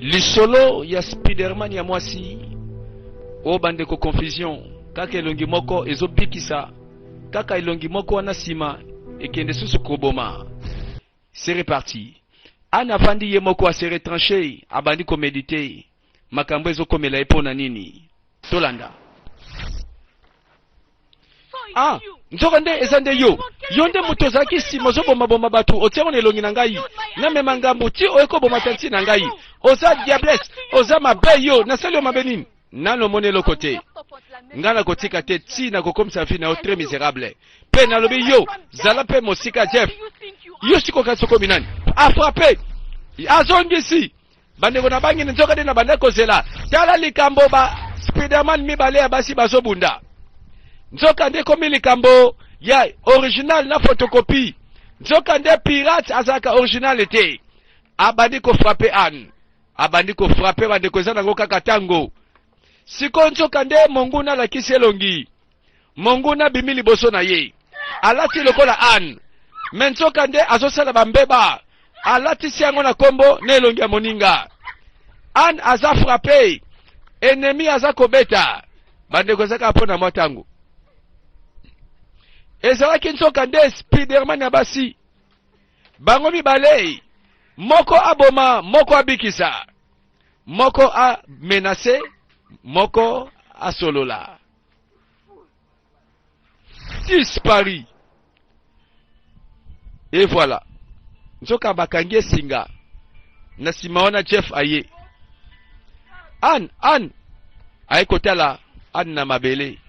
Lisolo ya Spiderman ya mwasi oyo bandeko confusion kaka elongi moko ezobikisa kaka elongi moko wana nsima ekende susu koboma. C'est reparti. Anne avandi ye moko a se retrancher, abandi ko mediter makambo ezokomela ye mpo na nini. Tolanda. Ah, nzoka nde eza nde yo. Yo nde moto ozalaki nsima ozobomaboma bato, otiango na elongi na ngai. Namema ngambo ti oye koboma tanti na ngai. Oza diablesse, oza mabe yo, nasali yo mabe nini? Nano omoni eloko te. Ngai nakotika te ti nakokomisa vie na yo très miserable. Mpe nalobi yo, zala mpe mosika Jeff. Yo sikoyo kasi okomi nani? Afrape! Azongisi! Bandeko na bangi nzoka nde na banda kozela. Tala likambo ba Spiderman mibale ya basi bazobunda. Nzoka nde ekomi likambo ya original na photocopie. Nzoka nde pirate azalaka original te. Abandi ko frapper Anne. Abandi ko frapper bandeko eza nango kaka tango. Sikoyo nzoka nde monguna alakisi elongi. Monguna abimi liboso na ye. Alati lokola Anne. Me nzoka nde azosala bambeba. Alatisi yango na kombo na elongi ya moninga. Anne aza frappe. Ennemi aza kobeta. Bandeko eza kaka mpo na mwa ntango. Ezalaki nzoka nde Spiderman ya basi. Bango mibale, moko aboma, moko abikisa. Moko a menace, moko asolola. Disparu. Et voilà. Nzoka bakangi esinga. Na nsima wana Jeff aye. Anne, Anne aye kotala Anne na mabele.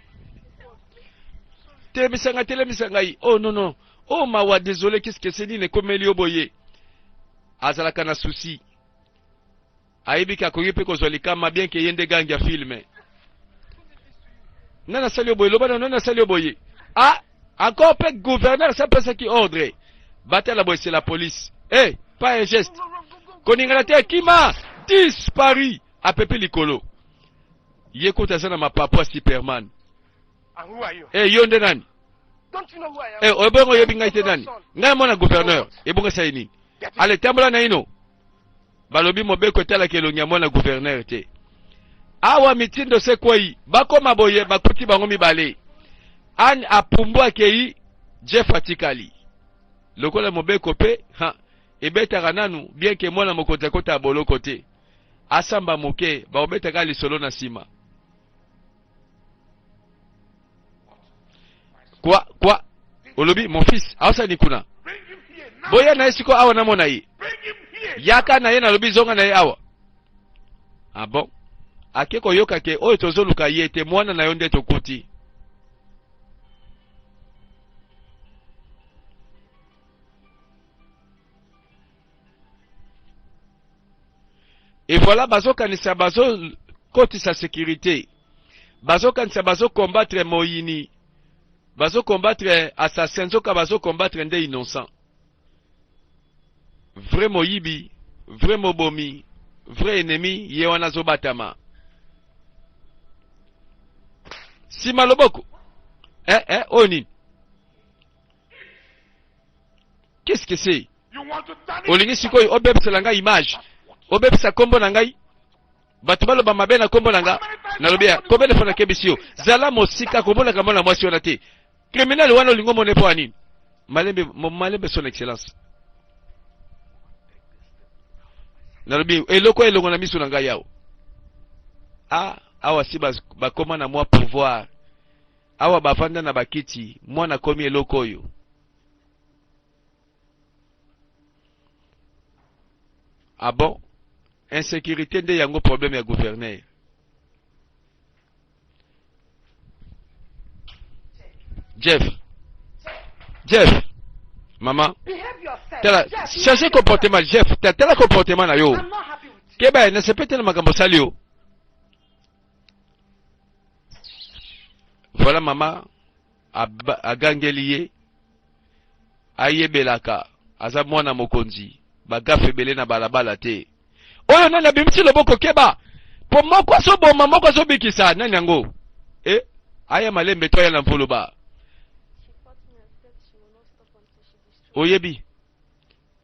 Telemisa ngai, telemisa ngai. Oh non non. Oh mawa, désolé, qu'est-ce que c'est nini ekomeli yo boye? Azalaka na souci. Ayebi ke akoki mpe kozwa likama bien ke ye nde gang ya film. Nani asali yo boye? Loba na nani asali yo boye? Ah, encore mpe gouverneur asi apesaki ordre. Batala boye c'est la police. Eh, hey, pas un geste. Koningana te kima disparu apepi likolo. Ye kutu aza na mapapu ya Superman. Eh, yo nde nani? Eh, ebongo oyebi ngai te nani? Ngai mwana gouverneur. Ebongo esali nini? Ale tambola naino. Balobi mobeko etalaka elongi ya mwana gouverneur te. Awa mitindo se kwei, bakoma boye bakuti bango mibale. Anne apumbu akei, Jeff atikali. Lokola mobeko pe, ha, ebetaka nanu, bien que mwana mokonzi akota boloko te. Asamba moke, bakobetaka lisolo na sima. Quoi, quoi? Olobi, mon fils, aosani kuna. Boya na ye siko awa namona ye. Yaka na ye nalobi zonga na ye awa. Ah bon? Ake koyoka ke oyo tozoluka ye te mwana na yo nde tokuti. Et voilà bazokanisa bazokotisa securite. Bazokanisa bazo combattre moyini. Bazo combattre assassin nzoka bazo combattre nde innocent. Vrai moyibi, vrai mobomi, vrai ennemi ye wana azobatama. Sima loboko. Eh eh oyo nini? Qu'est-ce que c'est? Olingi sikoyo obebisela ngai image, obebisa kombo na ngai, bato baloba mabe na kombo na nga. Nalobi ya combien de fois nakebisi yo, zala mosika komonaka mwana mwasi wana te. Criminel wana olingi omona ye mpo ya nini? Malembe, malembe son excellence. Nalobi eloko elongo na miso na ngai awa. Ah, awa si bakoma na mwa pouvoir. Awa bafanda na bakiti, mwana akomi eloko oyo. Ah bon? Insecurite nde yango problème ya gouverneur. Jeff. Jeff. Maman. Tala, changer comportement Jeff. Tala comportement na yo. Keba, nasepeli te na makambo osali yo. Voilà mama agangeli ye ayebelaka aza mwana mokonzi bagafe ebele na balabala te oyo nani abimisi loboko keba po moko azoboma moko azobikisa nani yango e aya malembe to aya na mvuluba oyebi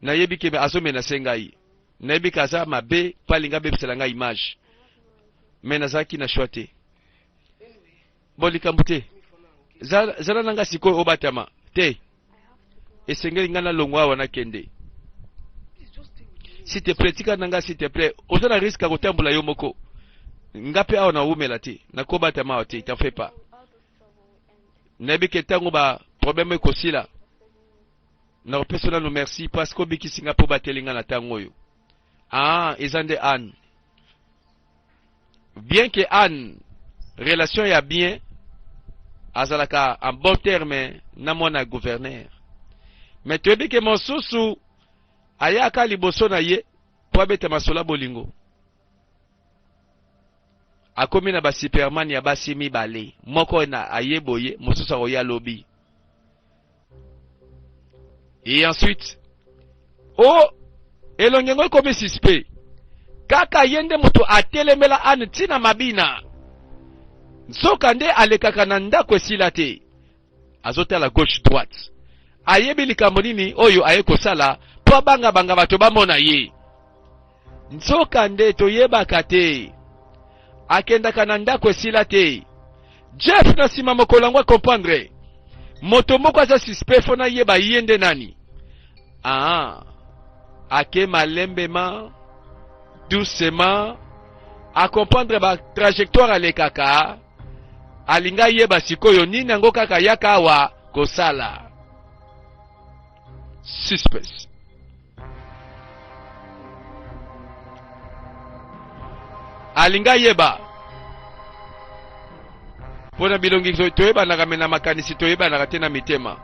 nayebi ke azomenase ngai. Nayebi ke aza mabe mpo alingi abebisela ngai image. Mais nazalaki na choix te. Bon likambo te. Zala na ngai sikoyo obatama. Te. Esengeli ngai nalongwa awa nakende. S'il te plaît, tika na ngai s'il te plaît. Oza na risque ya kotambola yo moko. Nga mpe awa nawumela te. Nakobatama awa te, t'en fais pas. Nayebi ke ntango ba problème ekosila nakopesa nanu merci parce que obikisi nga mpe obateli nga na ntango oyo. Ah, eza nde Anne. Bien que Anne relation ya bien azalaka en bon terme na mwana ya gouverneur. Mais toyebi ke mosusu ayaka liboso na ye mpo abeta masolo ya bolingo. Akomi na ba superman ya basi mibale, moko na aye boye, mosusu akoya lobi. Et ensuite, oh, elongi yango ekomi suspect. Kaka ye nde moto atelemela Anne ntina mabina. Nzoka nde alekaka na ndako esila te. Azotala gauche droite. Ayebi likambo nini oyo aye kosala mpo abangabanga bato bamona ye. Nzoka nde toyebaka te. Akendaka na ndako esila te. Jeff na nsima mokolo yango acomprendre. Moto moko aza suspect fo nayeba ye nde nani. Ah, ake malembema doucement acomprendre ba trajectoire alekaka alinga ayeba sikoyo nini yango kaka yaka awa kosala suspense. Alingi ayeba mpo na bilongi toyebanaka me na makanisi toyebanaka te na mitema.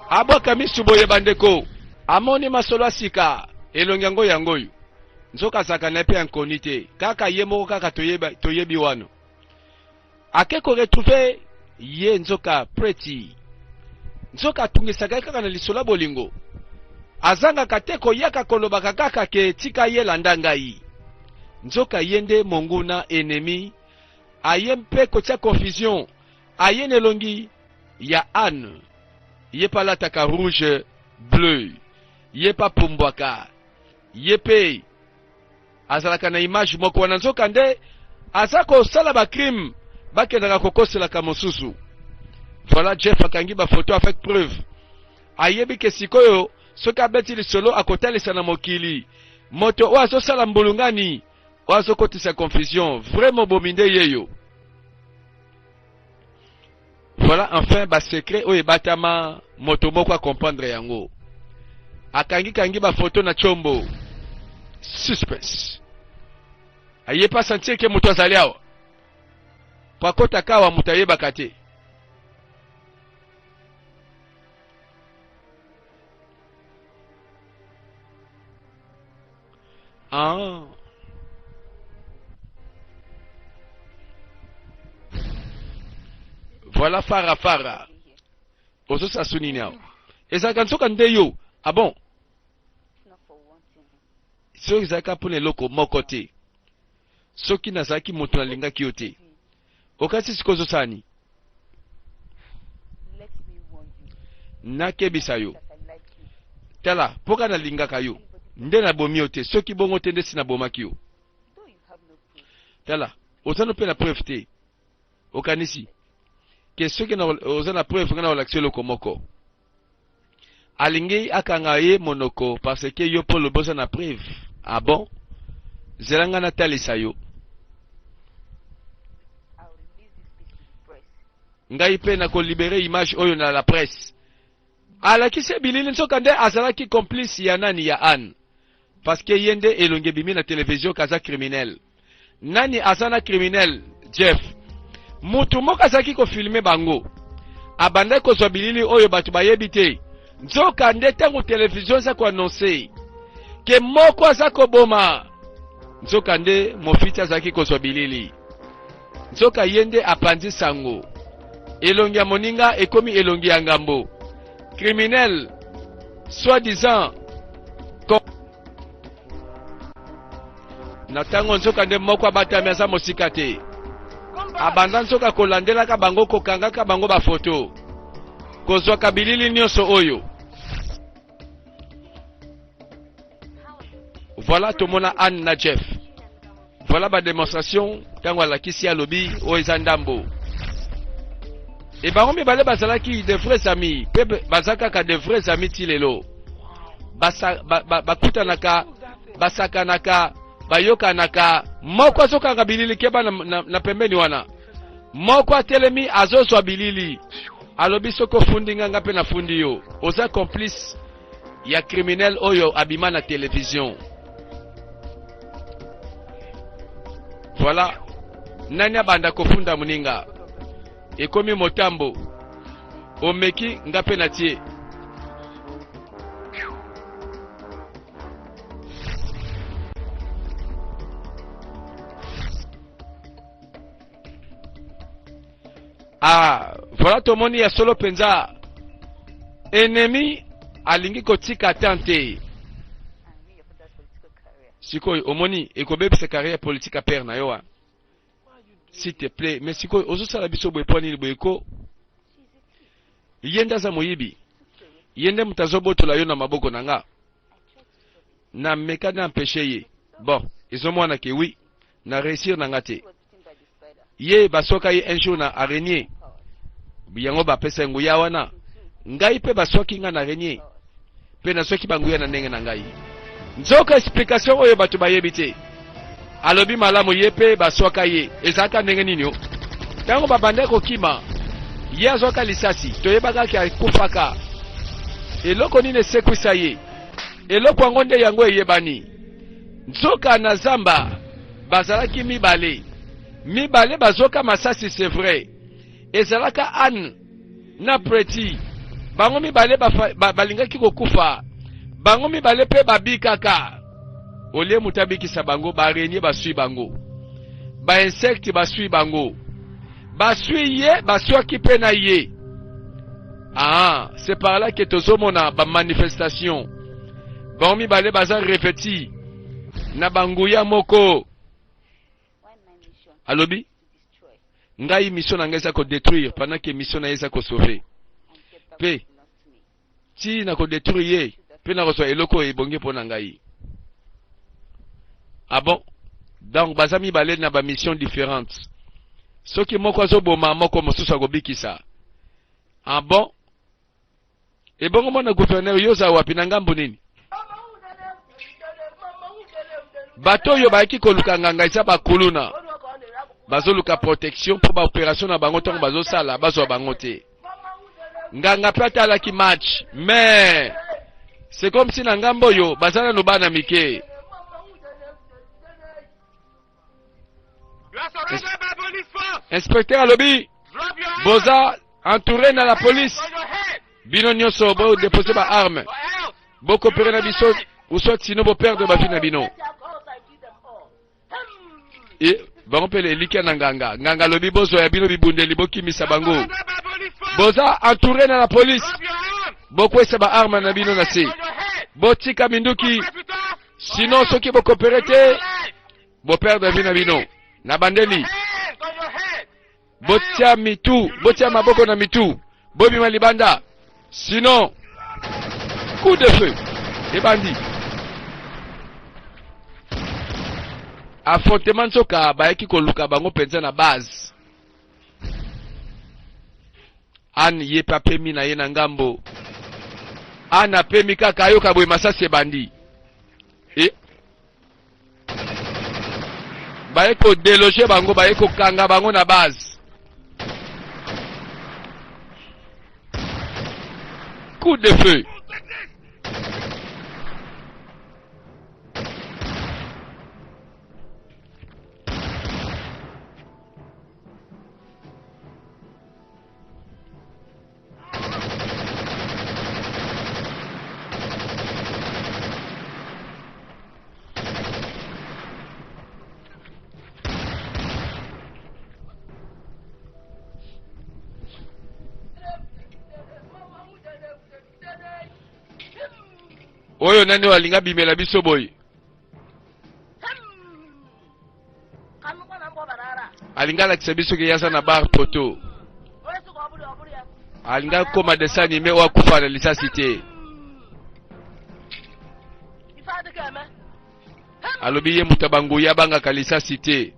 Abwaka misu boye bandeko, amoni masolo ya sika, elongi yango yango oyo. Nzoka azalaka na ye mpe inconnu te, kaka ye moko kaka toyebi wana. Ake ko retrouver ye nzoka Pretty. Nzoka atungisaka ye kaka na lisolo ya bolingo. Azangaka te koyaka kolobaka kaka ke tika ye landa ngai. Nzoka ye nde monguna, ennemi, aye mpe kotia confusion. Aye na elongi ya Anne. Ye pe alataka rouge bleu. Ye pe apumbwaka. Ye pe azalaka na image moko wana nzoka nde aza kosala ba crime bakendaka kokoselaka mosusu. Voilà Jeff akangi ba photo avec preuve. Ayebi ke sikoyo soki abeti lisolo akotalisa na mokili moto oyo azosala mbulungani oyo azokotisa confusion vrai mobomi nde yeyo. Voilà enfin ba secret oyo ebatama moto moko a comprendre yango. Akangi kangi ba photo na chombo. Suspense. Aye pas sentir que moto azali awa. Po akotaka awa moto ayebaka te. Ah. Voilà fara fara. Ozo sasu nini awa? Ezalaka nzoka nde yo. Ah bon? Soki ezalaka mpo na eloko moko te. Soki nazalaki moto nalingaki yo te. Okasi sikoyo ozosala nini? Nakebisa yo. Tala, mpo kaka nalingaka yo, nde nabomi yo te. Soki bongo te, nde si nabomaki yo. Tala, oza no mpe na preuve te. Okanisi ke soki oza na preuve, ngai nakolakisa eloko moko. Alingi akanga ye monoko parce que yo mpo olobi oza na preuve. Ah bon? Zela ngai natalisa yo. Ngai mpe nakolibere image oyo na la presse. Alakisi bilili nzoka nde azalaki complice ya nani ya Anne. Parce que ye nde elongi ebimi na television kaza criminel. Nani aza na criminel? Jeff. Mutu moko azalaki ko filmer bango. Abandaki kozwa bilili oyo bato bayebi te. Nzoka nde tango television eza ko annoncer ke moko aza koboma. Nzoka nde mofiti azalaki kozwa bilili. Nzoka ye nde apanzi sango. Elongi ya moninga ekomi elongi ya ngambo. Criminel soi-disant na ntango nzoka nde moko abatami aza mosika te. Abanda nzoka kolandelaka bango, kokangaka bango bafoto, kozwaka bilili nyonso oyo. Voilà tomona Anne na Jeff. Voilà ba démonstration ntango alakisi alobi oyo eza ndambo. E bango mibale bazalaki de vrais amis mpe baza kaka de vrais amis ti lelo. Bakutanaka, basakanaka, bayokanaka. Moko azokanga bilili keba na, na, na pembeni wana. Moko atelemi azozwa bilili. Alobi soki ofundi nga nga mpe nafundi yo. Oza complice ya criminel oyo abima na television. Voilà. Nani abanda kofunda moninga? Ekomi motambo. Omeki nga mpe natie. Ah, voilà tomoni ya solo mpenza ennemi alingi kotika temps te. Sikoyo omoni ekobebisa carrière politique ya père na yo wa. S'il te plaît, mais sikoyo ozosala biso boye mpo nini boye ko? Ye nde aza moyibi, ye nde moto azobotola yo na maboko na nga. Na meka na empêcher ye. Bon, ezomwana ke oui, na réussir na nga te. Ye baswaka ye un jour na araignée, yango bapesa nguya wana. Ngai mpe baswaki nga na araignée, mpe naswaki banguya na ndenge na ngai. Nzoka explication oyo bato bayebi te. Alobi malamu ye mpe baswaka ye, ezalaka ndenge nini o? Ntango babandaki kokima, ye azwaka lisasi, toyebaka ke akufaka. Eloko nini esekwisa ye? Eloko yango nde yango eyebani. Nzoka na zamba bazalaki mibale mibale bazoka masasi, c'est vrai. Ezalaka Anne na Preti, bango mibale balingaki kokufa, bango mibale mpe babikaka. Olie moto abikisa bango, ba araignée baswi bango, ba insecte baswi bango, baswi ye, baswaki mpe na ye. Ah, c'est par là que tozomona ba manifestation. Bango mibale baza revêti na banguya moko. Alobi ngai mission na ngai eza ko détruire pendant que mission na ye eza ko sauver. Pe ti na ko détruire ye pe na kozwa eloko oyo ebongi mpo na ngai. Ah bon? Donc baza mibale na ba mission différentes. Soki moko azoboma moko mosusu akobikisa. Ah bon? Ebongo mwana gouverneur yo oza wapi na ngambo nini? Bato oyo bayaki koluka nganga eza bakuluna, bazoluka protection mpo ba operation na bango ntango bazosala bazwa bango te. Nganga mpe atalaki match mais c'est comme si na ngambo oyo baza nanu bana mike. Inspecteur alobi boza entouré na la police, bino nyonso bo déposer ba armes, bo coopérer na biso ou soit sinon bo perdre ba vie na bino. E bango mpe elikya na nganga. Nganga alobi bozwa ya bino bibundeli bokimisa bango. Boza entouré na la police, bokwesa ba armes na bino na se, botika minduki, sinon soki bokopere te bo perdre vie na bino. Na bandeli botia mitu, botia maboko na mitu, bobima libanda, sinon coup de feu ebandi. Affrontement nzoka bayaki koluka bango mpenza na base. Anne ye pe apemi na ye na ngambo. Anne apemi kaka ayoka boye masasi ebandi. E baye ko deloger bango, baye kokanga bango na base. Coup de feu. Oyo nani oyo alinga bimela biso boye? Alingi alakisa biso ke ye aza na bar poto, alingi akoma dessin anime oyo akufa na lisasi te. Alobi ye moto ya banguya abangaka lisasi te.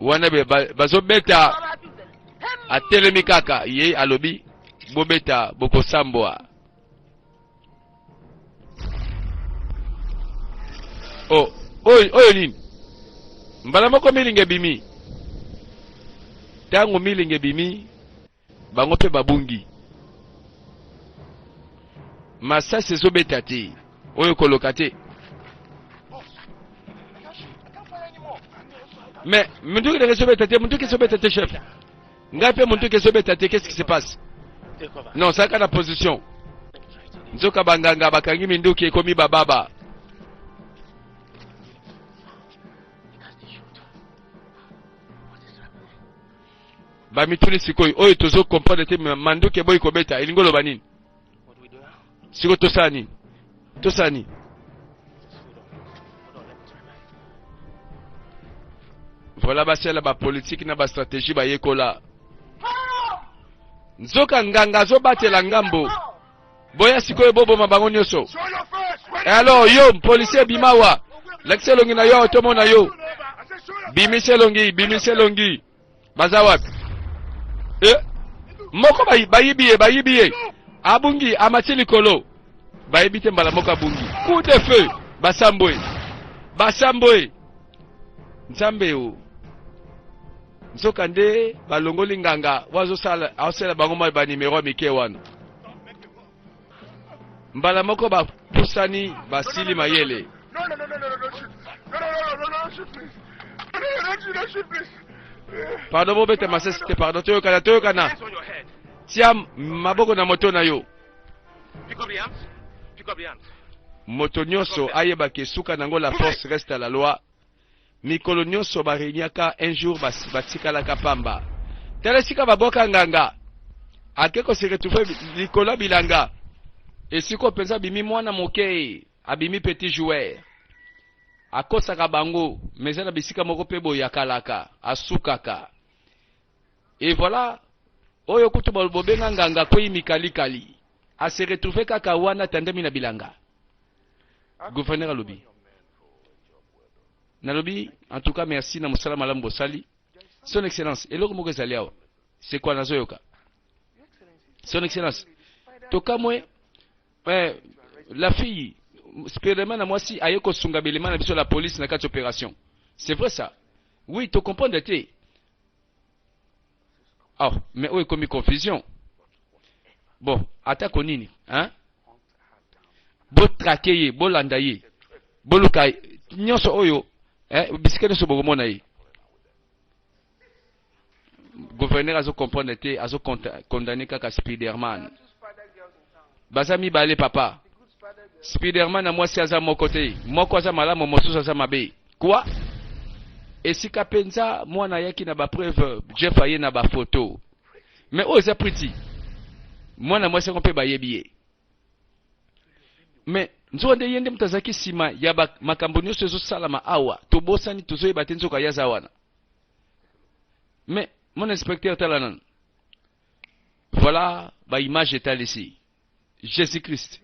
Wana bazobeta atelemi kaka ye alobi bobeta bokosambwa. Oh, oyo oyo nini? Mbala moko milinga ebimi. Ntango milinga ebimi, bango mpe babungi. Masasi ezobeta te, oyo koloka te. Mais munduki ndenge ezobeta te, munduki ezobeta te chef. Ngai mpe munduki ezobeta te, qu'est-ce qui se passe? Non, saka na position. Nzoka banganga bakangi minduki ekomi bababa. Bamituni sikoyo oyo tozo comprendre te manduki eboyi kobeta elingi oloba nini? Sikoyo tosala nini? Tosala nini? Voilà basala ba politique na ba stratégie bayekola. Nzoka nganga azobatela ngambo. Boya sikoyo boboma bango nyonso. E alors yo policier bimawa, lakisa elongi na yo tomona yo. Bimisa elongi, bimisa elongi. Baza wapi? Eh, moko bayibi ye, bayibi ye. Abungi, amati likolo. Bayebi te mbala moko abungi. Coup de feu, basambwe. Basambwe. Nzambe o. Nzoka nde balongoli nganga wazosala asala bango mwa ba numero ya mike wana. Mbala moko bapusani basili mayele. Pardon, bobeta masasi te, pardon, toyokana, toyokana. Tia maboko na moto na yo. Moto nyonso ayeba ke suka nango la force reste à la loi. Mikolo nyonso ba reuniaka un jour batikalaka pamba. Tala esika babwaka nganga ake ko se retrouver likolo ya bilanga esika oyo mpenza abimi mwana moke abimi petit joueur akosaka bango mais eza na bisika moko mpe boye akalaka asukaka et voilà oyo kutu bobenga nganga akwei mikalikali a se retrouver kaka wana atandami na bilanga gouverneur alobi nalobi en tout cas merci na mosala malamu bosali son excellence eloko moko ezali awa c'est quoi nazoyoka son excellence tokamwe eh, la fille Spiderman na mwasi aye kosunga belema na biso la police na kati opération c'est vrai ça oui to comprendre te oh mais oyo ekomi confusion bon atako nini hein botrake ye bolanda ye boluka nyonso oyo eh, bisika nyonso bokomona ye gouverneur azo comprendre te azo condamner kaka Spiderman baza mibale papa Spiderman na mwasi aza moko te moko aza malamu mosusu aza mabe quoi esika mpenza mwana ayaki na bapreuve Jeff aye na bafoto mais oyo eza priti mwana mwasi yango mpe bayebi ye mais nzoka nde ye nde moto azalaki nsima ya makambo nyonso ezosalama awa tobosani tozoyeba te nzoka ye aza wana mais mon inspecteur tala nanu voilà baimage etalisi jésus christ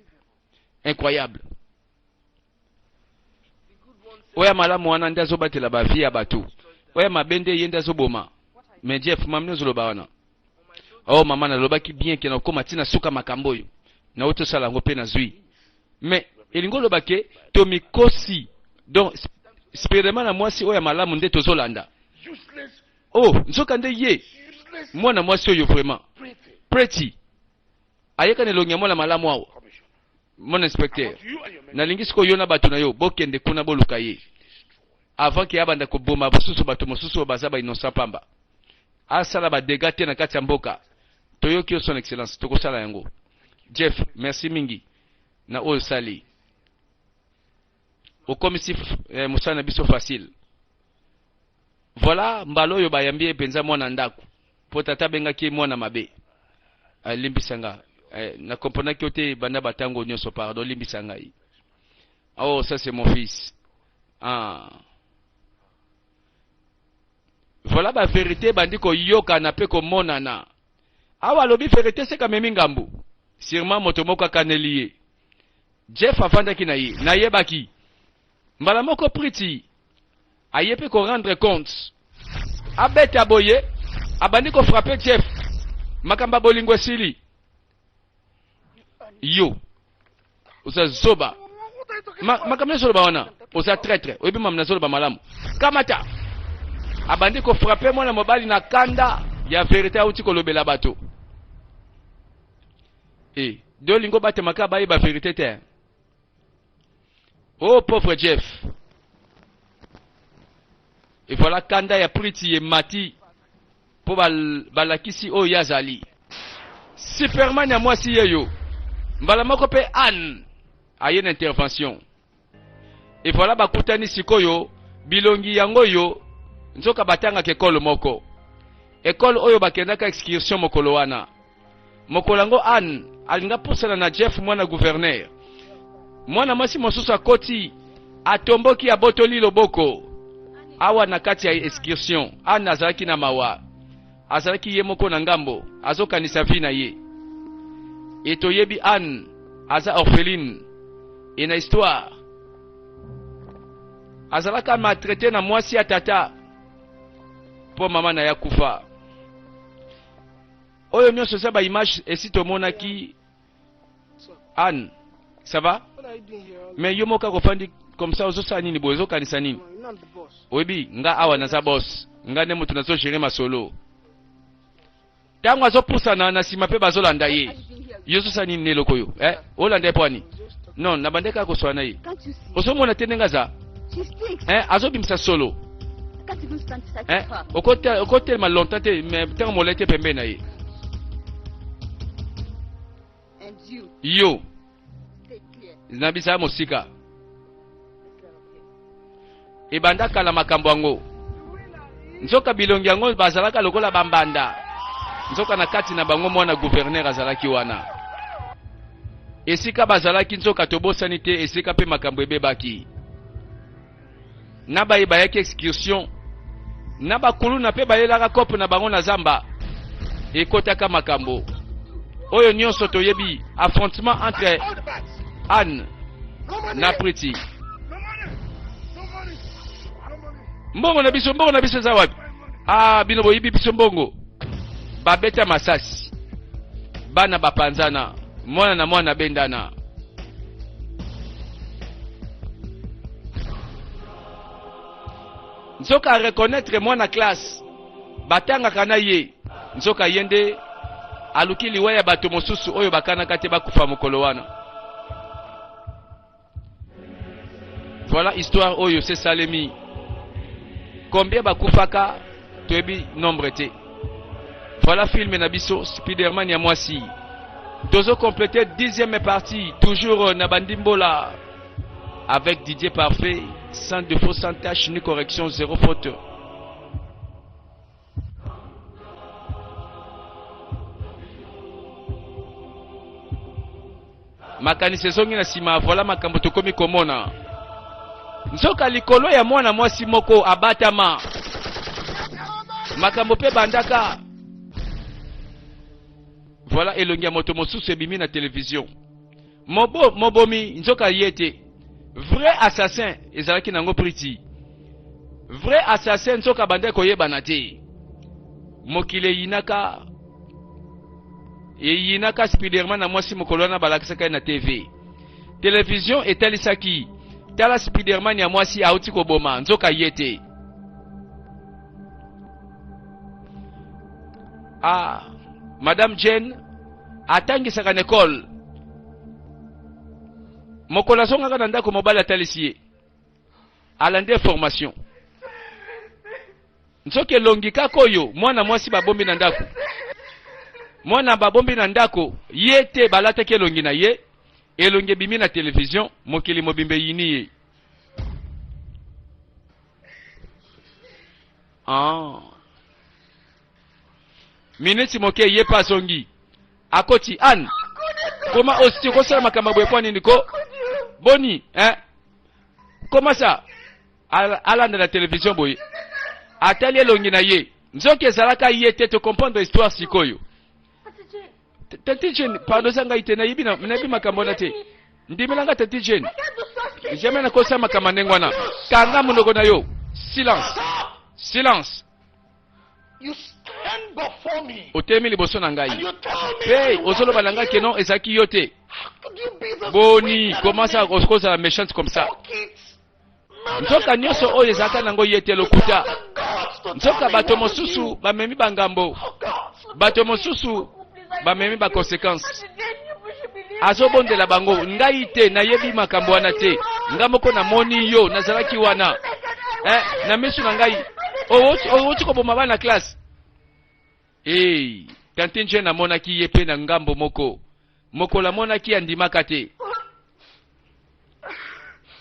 incroyable oyo ya malamu wana nde azobatela bavie ya bato oyo ya mabe nde ye nde azoboma mais jeff mamini ozoloba wana oh mama nalobaki bien ke nakokoma ntina suka makambo oyo nauti osala yango mpe nazwi mais elingi oloba ke tomikosi donc spirituellement na mwasi oyo ya malamu nde tozolanda oh nzoka nde ye mwana mwasi oyo vraiment pretty ayeka na elongi ya mwana malamu awa mon inspecteur nalingi sikoyo yo na bato na yo bokende kuna boluka ye avant ke abanda koboma basusu bato mosusu oyo baza ba innocent pamba asala ba dégâts te na kati ya mboka toyoki yo son excellence tokosala yango jeff merci mingi na oyo osali okomisi eh, mosala na biso facile voilà mbala oyo bayambi ye mpenza mwana ndako mpo tata abengaki ye mwana mabe alimbisa nga eh, na comprenaki yo te banda batango nyonso pardon limbisa ngai oh ça c'est mon fils ah voilà ba verité ebandi koyokana mpe komonana awa alobi verité seka amemi ngambu sûrement moto moko akaneli ye. Jeff afandaki na ye, nayebaki. Mbala moko Priti aye mpe ko rendre compte. Abeta boye, abandi ko frapper Jeff. Makambo ya bolingo esili. Yo oza zoba. Ma, makambo nyonso oloba wana oza traitre. Oyebi makambo nazoloba malamu. Kamata. Abandi ko frapper mwana mobali na kanda ya verite auti kolobela bato. Eh, de olingi obatama kaka bayeba verite te. Oh pauvre Jeff. Et voilà kanda ya Priti emati mpo balakisi oyo ye azali. Superman ya mwasi yeyo. Mbala moko mpe Anne aye na intervention. Et voilà bakutani sikoyo bilongi yango oyo nzoka batangaka ekole moko. Ekole oyo bakendaka excursion mokolo wana. Mokolo yango Anne alinga pusana na Jeff mwana gouverneur. Mwana mwasi mosusu akoti, atomboki, abotoli loboko. Awa na kati ya excursion, Anne azalaki na mawa. Azalaki ye moko na ngambo, azokanisa vie na ye. E toyebi Anne aza orpheline. E na histoire azalaka maltraite na mwasi ya tata mpo mama na ye akufa. Oyo nyonso eza ba image esi tomonaki. Anne, ça va? Mais yo moko kofandi comme ça ozosala nini boye, ozokanisa nini? Oyebi nga awa naza boss, nga nde moto nazo gérer masolo. Ntango azopusana na nsima mpe bazolanda ye, yo ozosala nini na eloko oyo? Eh, olanda ye mpo ani? Non, na bande kaka koswana na ye. Ozomona te ndenge aza? Eh, azobimisa solo. Eh, okotelema longtemps te, mais ntango molai te pembeni na ye. Yo na bisa mosika ebanda kala makambo yango. Nzoka bilongi yango bazalaka lokola bambanda, nzoka na kati na bango mwana gouverneur azalaki wana. Esika bazalaki nzoka tobosani te esika mpe makambo ebebaki na baye bayaki excursion na bakuluna mpe bayelaka kope na bango na zamba ekotaka makambo oyo nyonso toyebi affrontement entre Anne na Priti. Mbongo na biso, mbongo na biso eza wapi? Ah, bino boyibi biso mbongo. Babeta masasi, bana bapanzana, mwana na mwana bendana. Nzoka reconnaître mwana classe batangaka na ye, nzoka ye nde aluki liwa ya bato mosusu oyo bakanaka te bakufa mokolo wana. Voilà histoire oyo se salemi. Combien bakufaka toyebi nombre te. Voilà film na biso Spiderman ya mwasi. Tozo compléter dixième partie toujours na bandimbola avec Didier Parfait sans défaut, sans tâche ni correction, zéro faute. Makanisi ezongi na nsima, voilà makambo tokomi komona. Nzoka likolo ya mwana mwasi moko abatama makambo mpe bandaka. Voilà elongi ya moto mosusu ebimi na television. Mobo, mobomi nzoka ye te. Vrai assassin ezalaki nango Priti. Vrai assassin nzoka bandaki koyebana te. Mokili eyinaka eyinaka Spiderman na mwasi mokolo wana balakisaka ye na TV. Television etalisaki tala Spiderman ya mwasi auti koboma nzoka ye te. Ah, Madame Jane atangisaka na ekole. Mokolo azongaka na ndako, mobali atalisi ye, alandi information nzoki elongi kaka oyo mwana mwasi babombi na ndako, mwana babombi na ndako ye te, balataki elongi na ye, elongi ebimi na television, mokili mobimba eyini ye. Ah. Miniti moke ye mpe azongi akoti. Anne, koma osi okosala makambo boye mpo nini ko boni eh? Koma sa alanda na television boye atali elongi na ye nzoki ezalaka ye te. To comprendre histoire sikoyo. Tante Jane, pardon, eza ngai te, nayebi makambo wana te. Ndimela nga tati Jane. Jamais nakosala makambo ndenge wana. Kanga monoko na yo. Silence. Silence. Otelemi liboso na ngai mpe ozoloba na ngai ke non ezalaki yo te. Boni, comment ça okozala méchante comme ça? Nzoka nyonso oyo ezalaka nango ye te, lokuta. Nzoka bato mosusu bamemi bangambo, bato mosusu bamemi baconsequence. Azobondela bango, ngai te nayebi makambo wana te, ngai moko namoni yo, nazalaki wana eh, na miso na ngai owuti koboma bana classe. Hey, tante Nje namonaki ye mpe na ngambo moko mokolo amonaki andimaka te.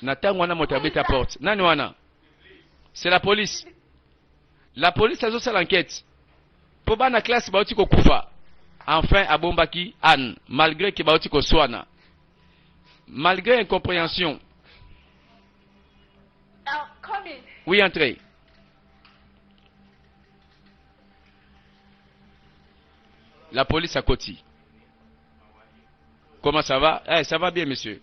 Na ntango wana moto abeta porte. Nani wana? C'est la police. La police azosala enquête mpo bana classe bauti kokufa. Enfin abombaki Anne malgré ke bauti koswana, malgré incompréhension. Oui, entrez. La police akoti. Comment ça va? Eh, ça va bien, monsieur.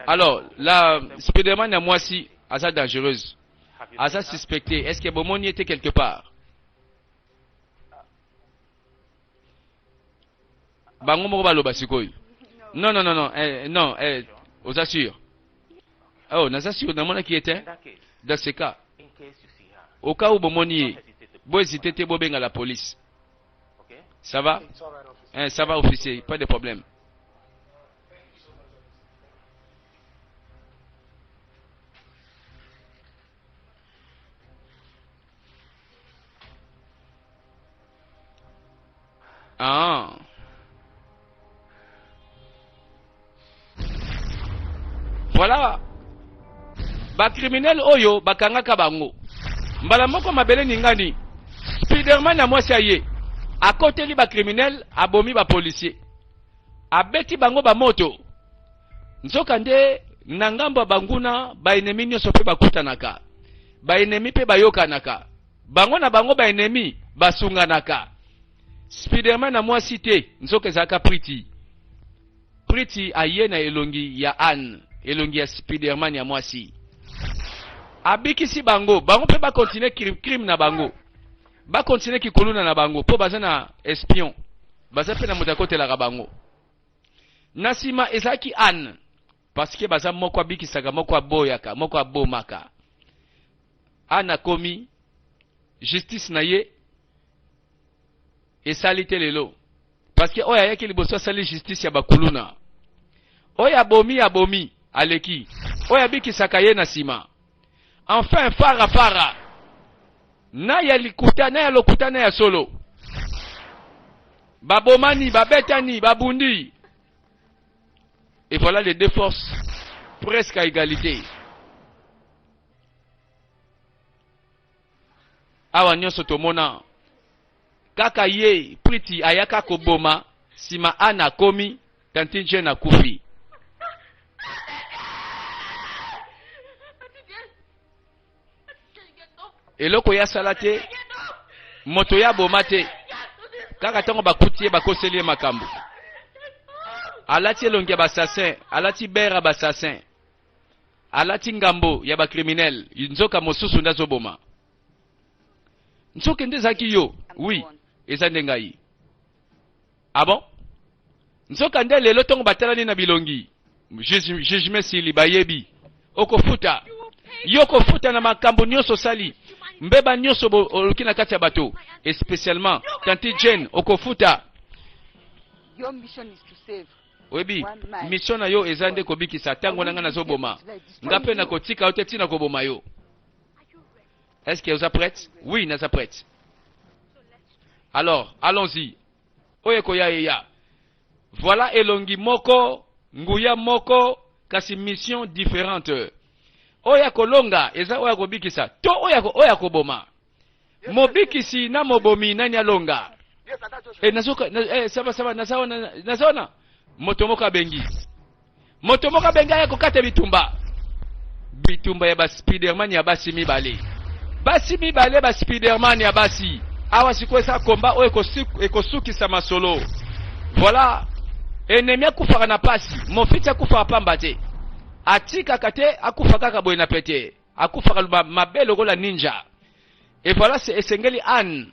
Alors, la Spiderman ya mwasi aza dangereuse. Aza suspecté. Est-ce que bomoni était quelque part? Bango moko baloba sikoyo. Non, non, non, non, eh, non, eh, oza sûr? Oh, naza sûr, namonaki ye te. Dans ce cas, au cas où bomoni ye, bo hésiter te, bobenga la police. Ça va? Eh, ça va, officier, pas de problème. Ah. Voilà. Ba criminels oyo bakangaka bango. Mbala moko mabele ningani. Spiderman ya mwasi aye. Akoteli ba criminels, abomi ba policiers. Abeti bango ba moto. Nzokande na ngambo ya banguna, ba ennemis nyonso mpe bakutanaka. Ba ennemis mpe bayokanaka. Bango na bango ba ennemis basunganaka. Spiderman na mwasi te, nzoka ezalaka Pretty. Pretty aye na elongi ya Anne, elongi ya Spiderman ya mwasi. Abikisi bango, bango mpe ba continuer crime na bango. Ba continuer kikuluna na bango mpo baza na espion. Baza mpe na moto akotelaka bango. Na nsima ezalaki Anne, parce que baza moko abikisaka, moko aboyaka, moko abomaka. Anne akomi justice na ye esali te lelo, parce que oyo ayaki liboso asali justice ya bakuluna. Oyo abomi abomi aleki, oyo abikisaka ye na nsima. Enfin fara fara na ya likuta na ya lokuta na ya solo, babomani, babetani, babundi. Et voilà les deux forces presque à égalité. Awa nyonso tomona kaka ye Priti ayaka koboma, nsima Anna akomi, tantine Jane akufi. Eloko ye asala te, moto ye aboma te, kaka ntango bakuti ye bakoseli ye makambo. Alati elongi ya basassin, alati bere ya basassin, alati ngambo ya bacriminel, nzoka mosusu nde azoboma. Nzoka nde ezalaki yo? Oui, eza nde ngai. Ah bon? Nzoka nde lelo ntongo batalani na bilongi, jugement sili, bayebi okofuta yo, okofuta na makambo nyonso osali, mbeba nyonso oluki na kati ya bato, et spécialement tante Jane, okofuta. Oyebi mission na yo eza nde kobikisa. Ntango na ngai nazoboma, nga mpe nakotika yo te ntina koboma yo. Est-ce que oza prête? Oui, naza prête. Alors allons-y. Oyo ekoya eya. Voilà elongi moko, nguya moko, kasi mission différente. Oyo akolonga eza oyo akobikisa to oyo oyo akoboma. Mobikisi na mobomi, nani alonga? E, nazoka na, e, saba saba naza wana, naza wana. Moto moko abengi. Moto moko abengi aya kokata bitumba. Bitumba ya ba Spiderman ya basi mibale. Basi mibale ba Spiderman ya basi. Awa sikoyo eza komba oyo ekosukisa masolo. Voilà, ennemi akufaka na pasi, mofiti akufaka pamba te. Atikaka te, akufa kaka boye na pete. Akufaka mabe lokola ninja. Et voilà, c'est esengeli Anne.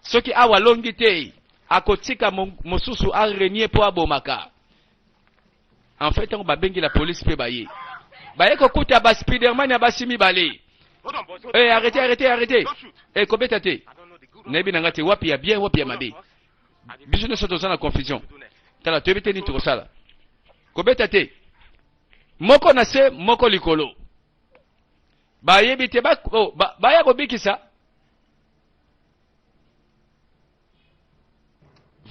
Soki awa alongi te, akotika mosusu a renier po abomaka. En fait, ntango babengi la police mpe baye. Baye kokuta ba Spiderman ya basi mibale. Eh, arrêtez, arrêtez, arrêtez. Eh, kobeta te. Nayebi na nga te wapi ya bien, wapi ya mabe. Biso nyonso toza na confusion. Tala, toyebi te nini tokosala. Kobeta te. Moko na se, moko likolo. Bayebi te ba, oh, ba, baya kobikisa.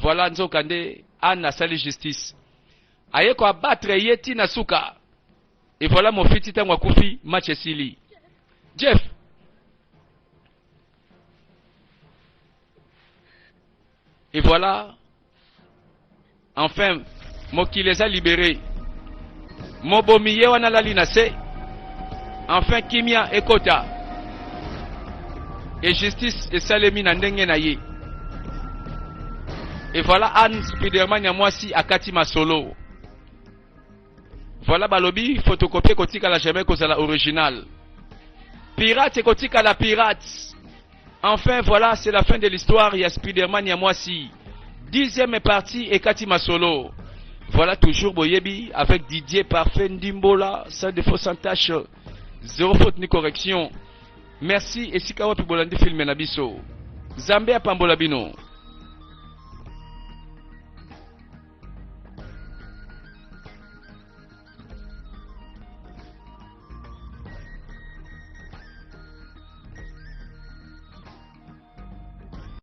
Voilà nzoka nde Anne asali justice. Aye ko abattre ye ti na suka. Et voilà mofiti ntango akufi match esili. Jeff Et voilà enfin mokili eza libere. Mobomi ye wana alali na se. Enfin kimia ekota. Et justice esalemi na ndenge na ye. Et voilà Anne Spiderman ya mwasi akati masolo. Voilà balobi photocopie ekotikala jamais kozala original. Pirate ekotikala pirate. Enfin voilà c'est la fin de l'histoire ya Spiderman ya mwasi. Dixième partie ekati masolo. Voilà toujours boyebi avec Didier Parfait Ndimbola sans défaut sans tâche zéro faute ni correction. Merci esika wapi bolandi film na biso. Nzambe apambola bino.